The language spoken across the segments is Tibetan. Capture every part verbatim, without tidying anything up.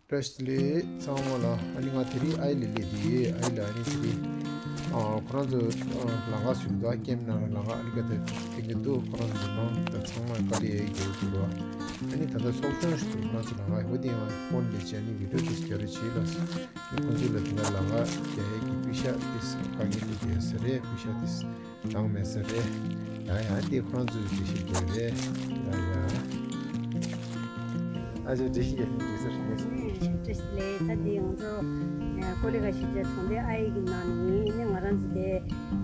བཀྲ་ཤིས་བདེ་ལེགས་ཚང་མ་ལ། ཨ་ནི་ང་དེ་རིང་ཨའི་ལ་སླེབས་དེ་ཡོད། ཨའི་ལ་ཨ་ནི་དེ་རིང་ཨ་ཁོ་རང་ཚོ་ཨ་ལམ་ཁ་བཟོས་འདུག་ཀེམ་ནང་ལ་ལམ་ཁ་ཨ་ལི་ཀ་ད་བསྟན་གྱི་འདུག་ཁོ་རང་ཚོ་མི་མང་དང་ཚང་མ་དཀའ་ལས་རྒྱག་གི་འདུག་ཨ་ནི་ད་ལྟ་ཚོགས་ཆུང་ཞིག་འདུག་ཁོ་རང་ཚོ་ལམ་ཁ་ཧོ་དེ་ཡང་ཕོན་ལས་བྱས་ཨ་ནི་བི་ཌིའོ་དེ་རྒྱག་རོགས་བྱེད་ལ། ཁོ་ཚོ་ལ་དེ་ན་ལམ་ཁ་རྒྱག་ཡས་ཀྱི་པེ་ཤག་དེ་དཀའ་ངལ་དེ་རྒྱག་ས་རེད། པེ་ཤག་དེ་འདང་མེད་ས་རེད། ཡ་ཡ་དེ་ཁོ་རང་ཚོའི་འགྲེལ་བཤད་རྒྱག་རེད། ཡ་ཡ། ཨ་ཅེ་འགྲེལ་བཤད་རྒྱག་ནས་འགྲིག་ས་རེད། བཀྲ་ཤིས་བདེ་ལེགས། ད་དེ་ང་ཚོ་ཀོ་ལི་ག་གཞིས་ཆགས་གྲོང་སྡེ་ཨའི་གི་ནང་ནས་ཡིན། ནི་ང་རང་ཚོ་དེ་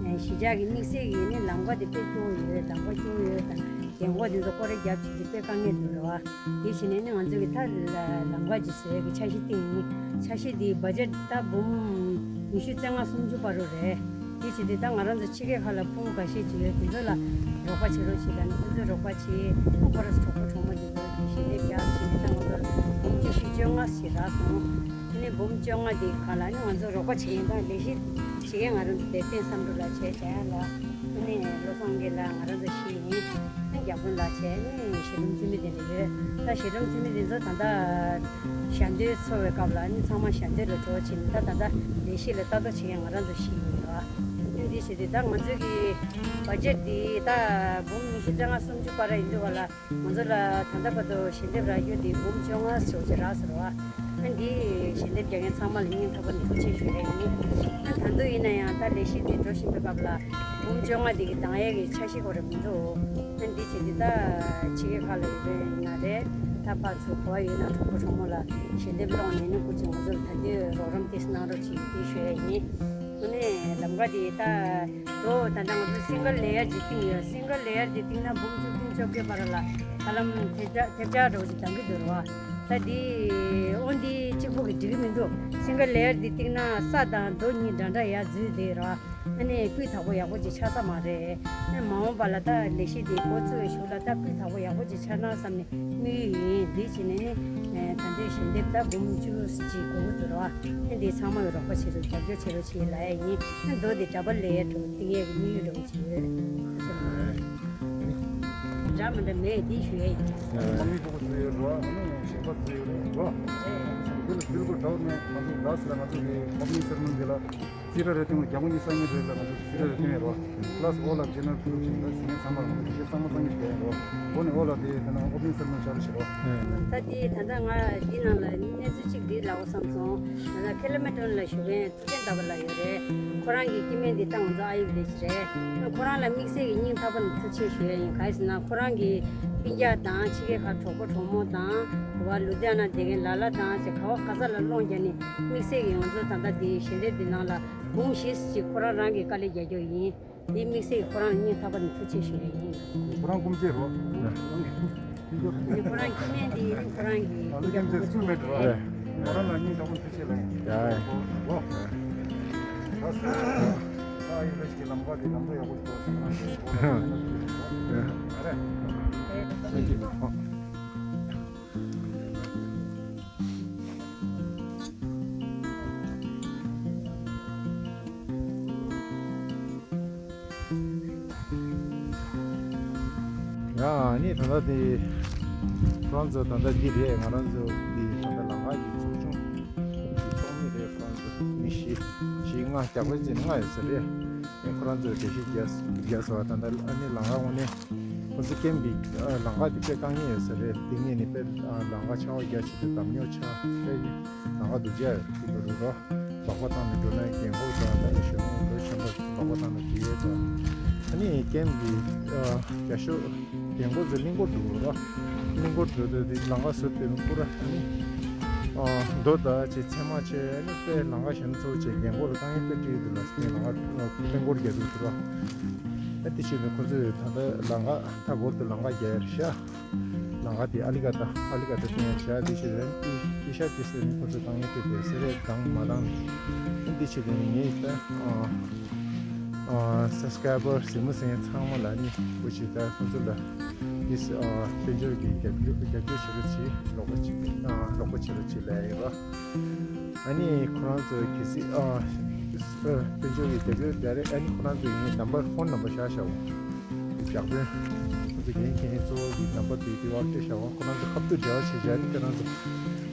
གཞིས་ཆགས་ཀྱི་དམིགས་བསལ་གྱི་ནི་ལམ་ཁ་དེ་དཔེ་སྐྱོ་བོ་ཡོད། ལམ་ཁ་སྐྱོ་བོ་ཡོད་དང་རྒན་གོག་དེ་ཚོ་སྐོར་ར་རྒྱབ་བྱེད་དུས་དཔེ་དཀའ་ངལ་འདུག་རེད་བ། དེ་བྱས་ནས་ནི་ང་ཚོ་གི་ད་ལམ་ཁ་ཅིག་བཟོ་ཡས་ཀྱི་འཆར་གཞི་བཏིང་ཡིན། འཆར་གཞི་འདིའི་བ་ཇེཊ་ད་འབུམ་ཉི་ཤུ་རྩ་ལྔ་སུམ་ཅུ་བར་དུ་རེད། དེ་བྱས་ཏེ་ད་ང་རང་ཚོ་ཕྱི་རྒྱལ་ཁག་ལ་ཕྲུ་གུ་འགའ་ཤས་ཅིག་ཡོད། དེ་ཚོ་ལ་རོགས་པ་བྱེད་རོགས་བྱེད་ལ་ནི་ཁོ་ཚོས་རོགས་པ་བྱེད། ཁོ་རང་གྲོགས་པོ་གྲོགས་མོ་དེ་ཚོ་གི་ཞལ་འདེབས་རྒྱག་བྱས་ནས་ད་ང་ཚོ་འབུམ་བཅུ་བཞི་བཅོ་ལྔ་ཞིག་རག་སོང་། དེ་ནས་འབུམ་བཅོ་ལྔ་དེ་ག་ལ་ནི་ང་ཚོ་རོགས་པ་བྱེད་ཡིན། ད་ལས་གཞི་བྱེད་མཁན་ང་རང་ཚོ་དེ་བསྟན་བསམ་གྲུབ་ལགས་བྱས། འཇམ་དབྱངས་ལགས། དེ་ནས་བློ་བཟང་དགེ་ལགས། ང་རང་ཚོ་བཞི་ཡིན། ཨ་རྒྱ་དཔོན་ལགས་བྱས་ནས་གཞིས་ཁྲོམ་འཐུས་མི་དེ་འདྲ་ཡོད། ད་གཞིས་ཁྲོམ་འཐུས་མི་དེ་ཚོ་ད་ལྟ་ཞལ་འདེབས་འཚོལ་བའི་སྐབས་ལ་ནི་ཚང་མ་ཞལ་འདེབས་ལ་འགྲོ་བྱས་ནས་ད་ད་ལྟ་ལས་གཞི་ལ་ལྟ་རྟོག་བྱེད་མཁན་ང་རང་ཚོ་བཞི་ཡིན་རེད་བ། ཨ་འདི་བྱས་ཏེ་ད་ང་ཚོའི་གི་བ་ཇེཊ་འདི་ད་འབུམ་ཉི་ཤུ་རྩ་ལྔ་སུམ་ཅུ་བར་ཡིན་དུས་བ་ལ། ང་ཚོ་ལ་ད་ལྟ་བར་དུ་ཞལ་འདེབས་རག་རྒྱུ་འདི་འབུམ་བཅོ་ལྔ་ཞེ་པོ་ཅིག་རག་ཟེར་བ། ཨ་འདི་ཞལ་འདེབས་རྒྱག་མཁན་ཚང་མ་ལ་སྙིང་ཐག་པ་ནས་ཐུགས་རྗེ་ཆེ་ཞུ་ཡ་ཡིན། ཨ་ད་དུང་ཡིན་ན་ཡང་ད་ལས་གཞི་འདི་འགྲོ་བཞིན་པའི་སྐབས་ལ་འབུམ་བཅོ་ལྔ་འདི་གི་འདང་ཡས་ཀྱི་འཆར་གཞི་ཁོ་རང་མི་འདུག་ཨ་འདི་བྱས་ཏེ་ད་ཕྱི་རྒྱལ་ཁག་ལ་ཡོད་པ་ཡིན་ན་རེད། ད་ཕར་ཚུར་གོ་བ་ཡོད་ན་གྲོགས་པོ་གྲོགས་མོ་ལ་ཞལ་འདེབས་སློང་ནས་ནི་སྐུ་མཁྱེན་ང་ཚོ་ལ་ད་དུང་རོགས་རམ་ཏོག་ཙམ་གནང་རོགས་བྱེད་ཅེས་ཞུ་ཡ་ཡིན། དངོས་གནས་ལམ་ཁ་འདི་ད་འགྲོ་ད་ལྟ་ང་ཚོ་སིང་གལ་ལེ་ཡར་ཅིག་བཏིང་ཡོད། སིང་གལ་ལེ་ཡར་འདི་བཏིང་ན་འབུམ་བཅུ་བདུན་བཅོ་བརྒྱད་བར་ལ་ཧ་ལམ་ཐེབས་ཆག་ཐེབས་ཆག་འདྲ་བོ་ཅིག་ལྡང་གི་འདུག་རེད་བ། ད་འདི་འོ་འདི་གཅིག་པོ་གིས་འགྲིག་གི་མི་འདུག་སིང་གལ་ལེ་ཡར་འདི་བཏིང་ན་ས་དང་རྡོ་གཉིས་འདྲ་འདྲ་ཡར་འཛུལ་བསྡད་རེད་བ། ཨ་ནི་སྤུས་དག་པོ་ཡག་པོ་ཅིག་ཆགས་ས་མ་རེད། ཨ་མ་འོངས་པ་ལ་ད་ལས་གཞི་འདི་འགོ་བཙུགས་པའི་གཞུག་ལ་ད་སྤུས་དག་པོ་ཡག་པོ་ཅིག་ཆགས་ན་བསམ་ནས་དམིགས་ཡུལ་ཡིན། འདི་བྱས་ནས་ནི་ད་ལྟའི་ཞལ་འདེབས་ད་འབུམ་བཅུ་ཙམ་ཅིག་དགོས་ཀྱི་འདུག་ར། ཨ་འདི་ཚང་མ་གི་རོགས་པ་བྱེད་རོགས་རྒྱབ་སྐྱོར་བྱེད་རོགས་བྱེད་ལབ་ཡ་ཡིན། ཨ་མདོ་འདི་འདྲ་པར་ལས་ཡ་འགྲོ་བཏིང་ཡས་ཀྱི་དམིགས་ཡུལ་འདྲ་བོ་ཅིག་ཡོད། འདྲ་མི་འདྲ་མེད་འདི་ཞུ་ཡ་ཡིན། དམག་མི་ཕྲུ་གུ་ཚོ་ཡོད་རོ། ཨ་ནི་གཞན་པ་ཚོ་ཡོད་རོ། འདི་ལ་འདི་ལ་གོ་དྲག་ནས་ང་ཚོ་ལགས་ལ་ང་ཚོ་གི་ཨོ་པ་ནིང་སེ་རེ་མོ་ནི་འདི་ལ་རྩིས་ར་རེ་སྟོན་རྒྱ་མོ་གཉིས་སང་ཉིན་རེ་ལ་ང་ཚོ་རྩིས་ར་རེ་སྟོན་ཡོད་རོ། པ་ལ་སི་ཨོ་ལ་ཇེ་ནར་ཕུལ་ཞིང་ལ་སི་ངན་ཚང་མ་ང་ཚོ་གཞི་གཙང་མ་གཙང་རྒྱུ་བྱས་ཡོད་རོ། འོ་ནི་ཨོ་ལ་དེ་ད་ནང་ཨོ་པ་ནིང་སེ་རེ་མོ་ནི་བྱ་རུ་ཞིག་རོ། ད་དེ་ད་ལྟ་ང་འདི་ནང་ལ་གནས་ཚུལ་གཅིག་འདི་ལབ་དགོས་བསམ་སོང་། ད་ལྟ་ཁེ་ལ་མེ་ཏོན་ལ་བཞུགས་མཁན་ཐུབ་བསྟན་ཟླ་བ་ལགས་ཡོད་རེད། ཁོ་རང་གི་སྐྱེ་དམན་འདི་ད་ང་ཚོ་ཨ་ཡུ་ལེ་ཅི་རེད། ཁོ་རང་ལ་དམིགས་བསལ་གྱི་སྙིང་ཐག་པ་ནས་ཐུགས་རྗེ་ཆེ་ཞུ་ཡ་ཡིན། ག་རེ་ཟེར་ན་ཁོ་རང་གི་སྤུན་ཀྱག་དང་ཕྱི་རྒྱལ་ཁག་གྲོགས་པོ་གྲོགས་མོ་དང་བ་ལུ་དྷི་ཡ་ན་བསྡད་མཁན་ལ་ལ་དང་ཅིག་ག་བ་ག་ས་ལ་སློང་རྒྱག་ནས་དམིགས་བསལ་གྱི་ང་ཚོ་ད་ལྟ་འདི་ཞལ་འདེབས་འདི་ནང་ལ་འབུམ་བཞི་ཅིག་ཁོ་རང་རང་གིས་དཀའ་ལས་རྒྱག་རྒྱུ་ཡིན། དེ་དམིགས་བསལ་གྱི་ཁོ་རང་ལ་སྙིང་ཐག་པ་ནས་ཐུགས་རྗེ་ཆེ་ཞུ་ཡ་ཡིན། ཁོ་རང་སྐུ་མཆེད་རོ། ཁོ་རང་སྐྱེ་དམན་དེ་ཡིན། ཁོ་རང་གི་ཨ་ལུ་རྒན་མཚན་སུ་མེད་འགྲོ། ཁོ་རང་ལ་སྙིང་ཐག་པ་ཐུགས་རྗེ་ཆེ་ལ་ཡིན། ཡ་ཡ། ཨོ། ད་ས་ཨ་ཡི་རེ་ཞིག་གི་ལམ་ཁ་དེ་ལམ་ཁ་ཡག་པོ་ཞིག་འགྲོ་སོང་ན་ཨ་རེ། Thank you. ཡ་ནི་ད་ལྟ་དེ་ཁོ་རང་ཚོ་ད་ལྟ་འདི་རེད། ང་རང་ཚོ་འདི་ད་ལྟ་ལམ་ཁ་གི་ཚོགས་ཆུང་གི་ཚོགས་མི་རེད། ཁོ་རང་ཚོ་མི་བཞི་བཞི་ལྔ་རྒྱ་བོད་ཅན་ལྔ་ཡོད་ས་རེད། ཁོ་རང་ཚོས་འགྲེལ་བཤད་རྒྱག་རྒྱག་ས་བ་ད་ལྟ་ཨ་ནི་ལམ་ཁ་དངོས་གནས་ཁོ་ཚོ་ཀེམ་གི་ལམ་ཁ་དེ་དཔེ་དཀའ་ངལ་ཡོད་ས་རེད། དེ་ངས་ནི་དཔེ་ལམ་ཁ་ཆག་པ་རྒྱག་བྱས་ཏེ་འདམ་རྙོག་ཆགས་དཔེ་ལམ་ཁ་སྡུག་ཅག་ཡོད་ཁུལ་དུ་རུ་རོ། སྦག་སྦག་བཏང་ནས་འགྲོ་ན་རྒན་འཁོགས་དང་ད་ནི་གཞོན་ནུ་འགྲོ་ཆེན་པོ་སྦག་སྦག་བཏང་ནས་འགྲིག་ཡོད་དོ། ཨ་ནི་ཀེམ་གི་རྒྱ་ཤོག་རྒན་འཁོགས་ཚོ་གླིང་སྐོར་འགྲོ་རོ། གླིང་སྐོར་འགྲོ་དུས་དེ་ལམ་ཁ་ཟུར་དེ་ནི་སྐོར་ཨ་ནི་རྡོ་དང་བཅས་ཚེར་མ་བཅས་ཨ་ནི་དཔེ་ལམ་ཁ་གཞན་ཚོ་བཅས་རྒན་འཁོགས་ལ་དཀའ་ངལ་དཔེ་འཕྲད་འདུག་ལ་དེ་ལམ་ཁ་གླིང་སྐོར་རྒྱག་འདུག་ཟེར་རོ། ཨ་དེ་བྱས་ནས་ཁོ་ཚོས་ད་ལྟ་ལམ་ཁ་མཐའ་འཁོར་དུ་ལམ་ཁ་རྒྱག་ཡ་རེད་ཤག་ལམ་ཁ་དེ་ཨ་ལི་ཀ་ད་ཨ་ལི་ཀ་ད་བསྟན་ཡ་བྱ་དེ་ཞིག་རེད། དེ་དེ་ཤ་དེ་ཟེར་ནས་ཁོ་ཚོ་དཀའ་ངལ་སྤྲད་དེ་ཟེར་རེད། དང་མ་དང་ནི་དེ་བྱས་ཏེ་ངས་ད་ཨ་ཨ་སབ་སི་ཀ་རའི་བར་གཟིགས་མོ་ཟེར་མཁན་ཚང་མ་ལ་ནི་འུ་ཅག་ད་ཁོ་ཚོ་ལ་དེ་ཨ་དཔལ་འབྱོར་གྱི་རྒྱབ་སྐྱོར་རྒྱབ་སྐྱོར་བྱེད་རོགས་བྱེད། རོགས་པ་བྱེད་ཨ་རོགས་པ་བྱེད་རོགས་བྱེད་ལབ་ཡ་ཡོད་ར། ཨ་ནི་ཁོ་རང་ཚོ་གལ་སྲིད་ཨ་ཨ་དཔལ་འབྱོར་གྱི་རྒྱབ་སྐྱོར་རྒྱག་རེད། ཨ་ནི་ཁོ་རང་ཚོ་ཡིན་ནམ་བར་ཕོན་ནམ་བར་བཞག་བཞག་འོང་། རྒྱག་དཔོན་ཁོ་ཚོ་འགན་འཁྱེར་མཁན་གཙོ་བོ་གི་ནམ་བར་དེ་དེ་བར་སྤྲད་བཞག་འོང་། ཁོ་རང་ཚོ་ཁ་ཐུག་འབྲེལ་བ་བྱེད་བྱ་ནི་ཁྱེད་རང་ཚོ་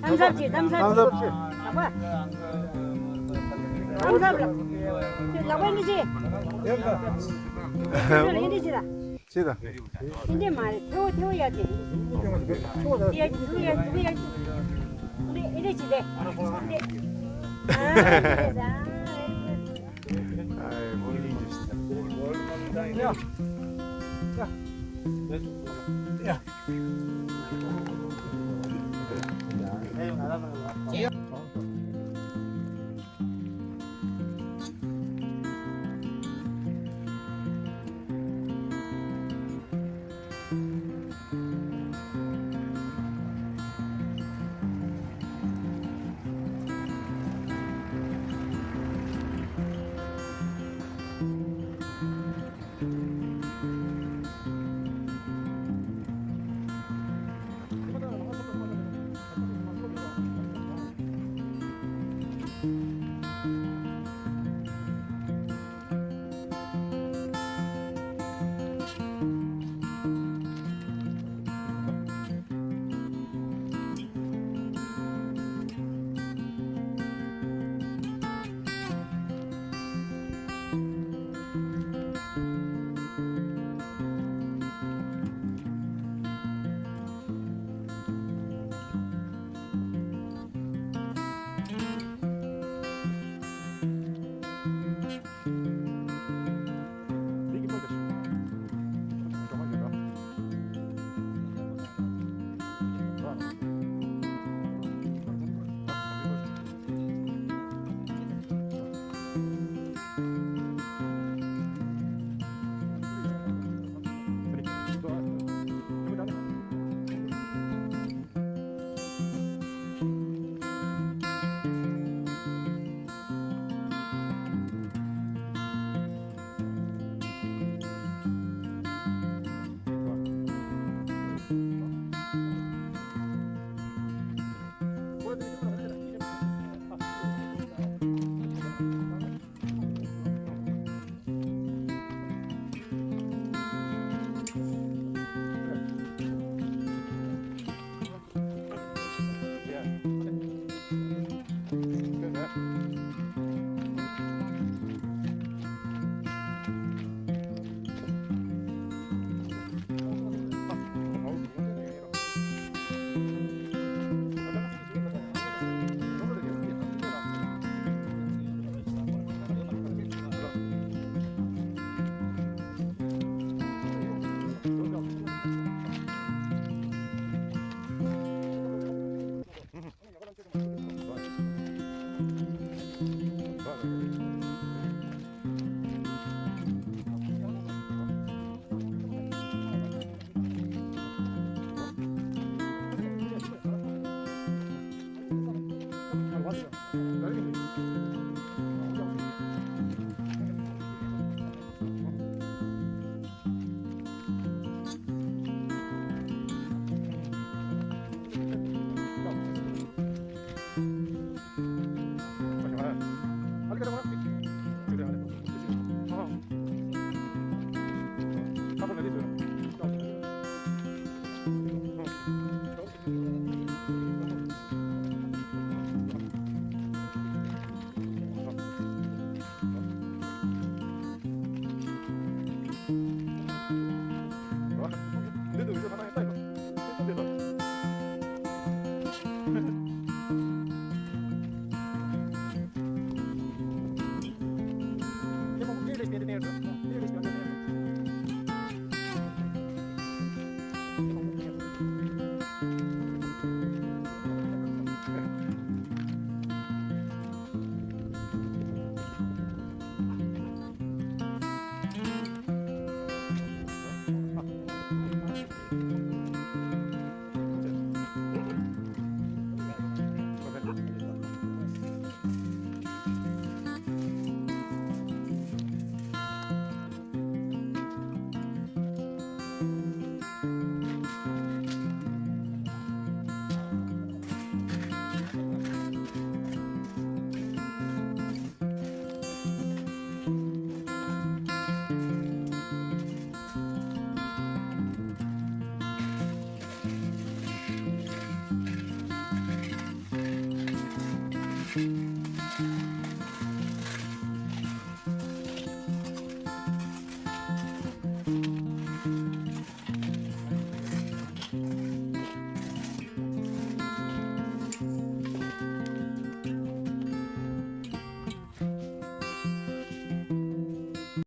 Thumbs up ཅིག thumbs up ཅིག thumbs up ལ། ལག་པ་འདི་ཅིག་ཡིན་འདི་ཅིག་ལ། ཅི་དང་། ཡིན་འདི་མ་རེད། ཐེའུ་ཐེའུ་ཡ་དེ། ཡ་ཅིག་ཡ་ཅིག་ཡ་ཅིག་འདི་ཡིན་འདི་ཅིག་ལས། འདི། ཨ། ཡ། ཡ། ཡ།